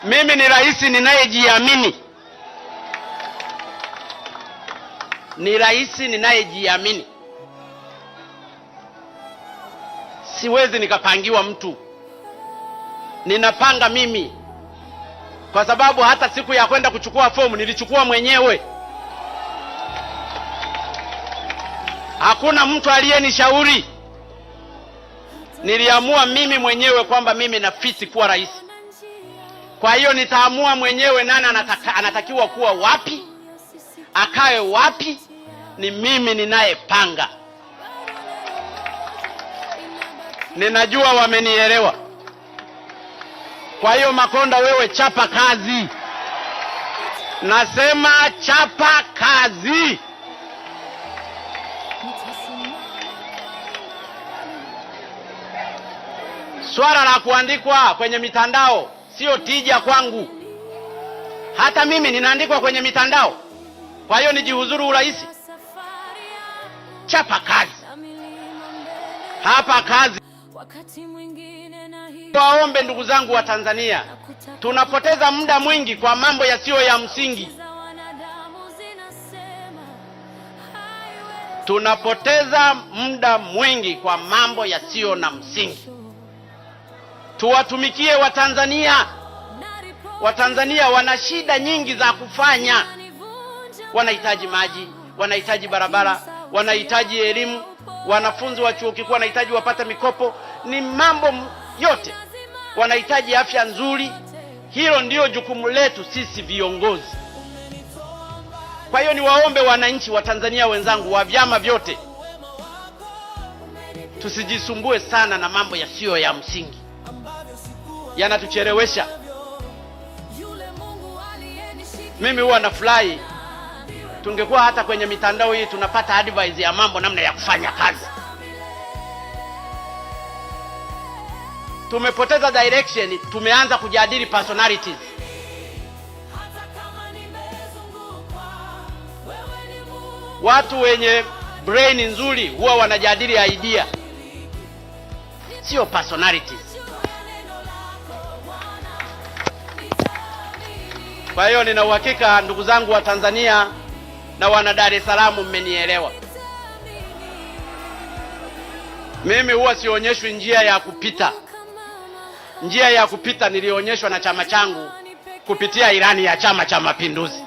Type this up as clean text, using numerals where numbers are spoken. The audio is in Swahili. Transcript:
Mimi ni rais ninayejiamini, ni rais ninayejiamini. Siwezi nikapangiwa mtu, ninapanga mimi, kwa sababu hata siku ya kwenda kuchukua fomu nilichukua mwenyewe. Hakuna mtu aliyenishauri, niliamua mimi mwenyewe kwamba mimi nafiti kuwa rais. Kwa hiyo nitaamua mwenyewe nani anatakiwa kuwa wapi, akae wapi. Ni mimi ninayepanga. Ninajua wamenielewa. Kwa hiyo Makonda, wewe chapa kazi, nasema chapa kazi. Swala la kuandikwa kwenye mitandao sio tija kwangu. Hata mimi ninaandikwa kwenye mitandao, kwa hiyo nijihuzuru urais? Chapa kazi hapa, kazi. Waombe ndugu zangu wa Tanzania, tunapoteza muda mwingi kwa mambo yasiyo ya msingi. Tunapoteza muda mwingi kwa mambo yasiyo na msingi. Tuwatumikie Watanzania. Watanzania wana shida nyingi za kufanya, wanahitaji maji, wanahitaji barabara, wanahitaji elimu, wanafunzi wa chuo kikuu wanahitaji wapate mikopo, ni mambo yote, wanahitaji afya nzuri. Hilo ndiyo jukumu letu sisi viongozi. Kwa hiyo niwaombe wananchi wa Tanzania wenzangu wa vyama vyote, tusijisumbue sana na mambo yasiyo ya msingi, yanatuchelewesha. Mimi huwa nafurahi tungekuwa hata kwenye mitandao hii tunapata advice ya mambo namna ya kufanya kazi. Tumepoteza direction, tumeanza kujadili personalities. Watu wenye brain nzuri huwa wanajadili idea, sio personalities. Kwa hiyo nina uhakika ndugu zangu wa Tanzania na wana Dar es Salaam mmenielewa. Mimi huwa sionyeshwi njia ya kupita. Njia ya kupita nilionyeshwa na chama changu kupitia ilani ya Chama cha Mapinduzi.